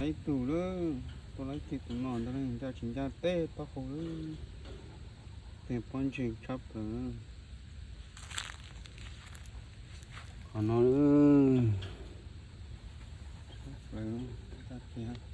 Ib tug lawm, tua lawm ib tug no ntag, ncaj tsis ncaj teb taub hau lawm. Tej pob ntseg tshaj plaws. Qhov no lawm, tshaj plaws, tag kiag.